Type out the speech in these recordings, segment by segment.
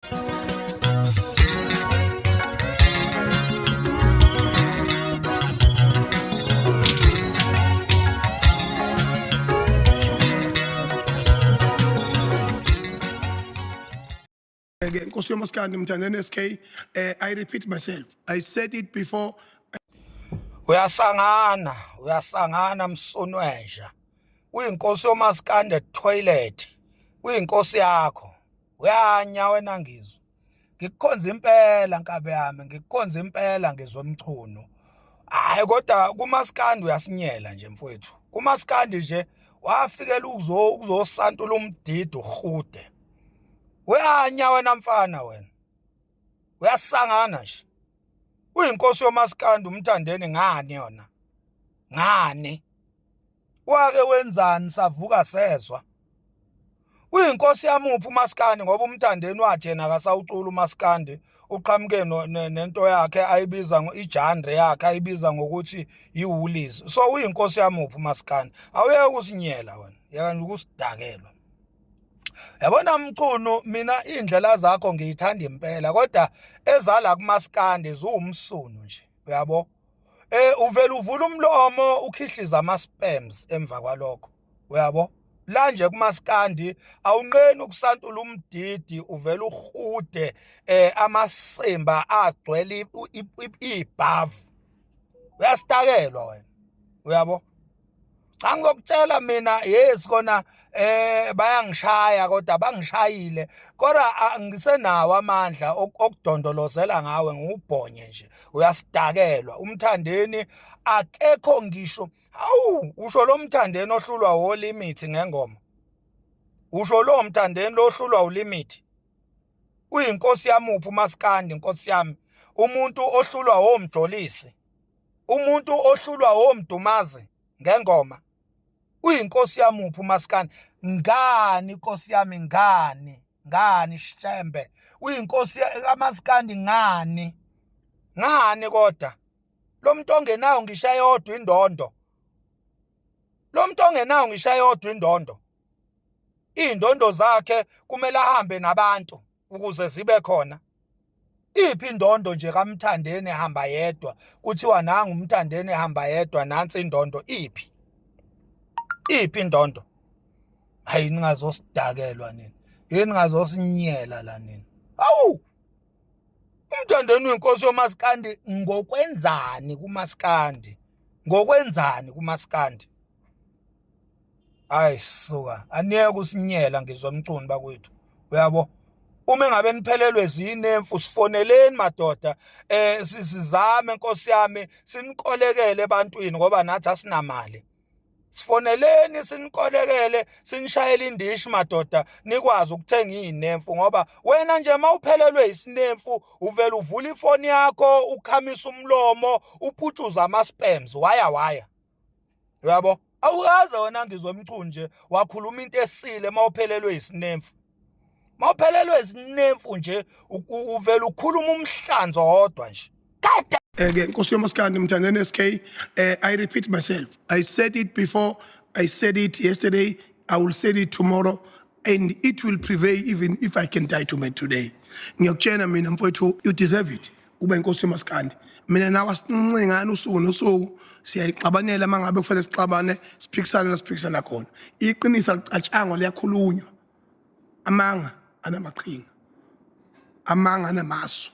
Ke Nkosi yomaskandi Mthandeni SK, I repeat myself, I said it before. Uyasangana, uyasangana msunwenja. Uyinkosi yomaskandi toilet. Uyinkosi yakho. Uyanya wena ngizwe. Ngikukhonza impela nkabe yami, ngikukhonza impela ngizwe Mchunu. Hayi kodwa kumaskandi uyasinyela nje mfowethu. Kumaskandi nje wafikela ukuzo ukuzosantula umdidi uhude. Uyanya wena mfana wena. Uyasangana nje. Uyinkosi yomaskandi umthandeni ngani yona? Ngani? Wake wenzani savuka sezwa? Uyinkosi yamuphi umaskandi ngoba umthandeni wathi yena akasawucula umaskandi uqhamuke nento yakhe ayibiza ijandre yakhe ayibiza ngokuthi yiwoolies. So uyinkosi yamuphi umaskandi? Awuyeke ukusinyela wena. Yeka nje ukusidakelwa. Yabona Mchunu, mina indlela zakho ngiyithanda impela, kodwa ezala kumaskandi ziwumsunu nje, uyabo. Uvela uvula umlomo ukhihliza ama sperms emva kwalokho, uyabo. La nje kumaskandi awunqeni ukusantula umdidi, uvela uhude amasimba agcwele ibhavu. Uyasitakelwa wena, uyabo. Cha, ngizokutshela mina, yes kona bayangishaya, kodwa bangishayile, kodwa ngisenawo amandla okudondolozela ngawe ngubhonye nje. Uyasidakelwa umthandeni, akekho ngisho. Hawu, usho lo mthandeni ohlulwa wolimit ngengoma, usho lo mthandeni lohlulwa ulimit. Uyinkosi yamuphi umaskandi nkosi yami? Umuntu ohlulwa womjolisi, umuntu ohlulwa womdumazi ngengoma, uyinkosi yamuphi umaskandi? Ngani inkosi yami? Ngani? Ngani Shembe? Uyinkosi kamaskandi ngani? Ngani? Kodwa lo muntu ongenawo ngisho eyodwa indondo, lo muntu ongenawo ngisho eyodwa indondo, iy'ndondo zakhe kumele ahambe nabantu ukuze zibe khona. Iphi indondo nje kaMthandeni ehamba yedwa, kuthiwa nangu uMthandeni ehamba yedwa, nansi indondo? Iphi? Iphi indondo? Hayi, ningazosidakelwa nini, yini ngazosinyela la nini. Hawu, uMthandeni uyinkosi yomaskandi ngokwenzani kumaskandi? Ngokwenzani kumaskandi? Hayi suka, aniyeke usinyela ngizwa Mchunu bakwethu, uyabo. Uma engabe niphelelwe zinemfu, sifoneleni madoda, sizame nkosi yami sinikolekele ebantwini ngoba nathi asinamali. Sifoneleni sinikolekele, sinishayele indishi madoda, nikwazi ukuthenga izinemfu, ngoba wena nje mawuphelelwe isinemfu uvela uvula ifoni yakho, ukhamisa umlomo, uputshuza ama sperms, waya waya, uyabo. Awukaze wena ngizwe Mchunu nje wakhuluma into esile mawuphelelwe isinemfu. Mawuphelelwe isinemfu nje uvela ukhuluma umhlanzo wodwa nje kade. Ke Nkosi yomaskandi Mthandeni SK, I repeat myself, I said it before, I said it yesterday, I will say it tomorrow and it will prevail even if I can die to today. Ngiyakutshela mina mfowethu, you deserve it ukuba inkosi yomaskandi. Mina nawe asincengani usuku nosuku, siyayixabanela uma ngabe kufanele sixabane, siphikisane la siphikisana khona. Iqiniso alicatshangwa, liyakhulunywa. Amanga anamaqhinga, amanga anamasu,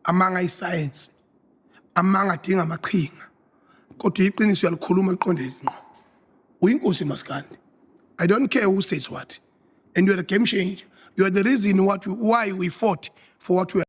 amanga ayisayensi, amanga adinga amaqhinga, kodwa iqiniso uyalikhuluma liqonde ngqo. Uyinkosi maskandi, I don't care who says what, and you are the game changer. You are the reason why we fought for what we are.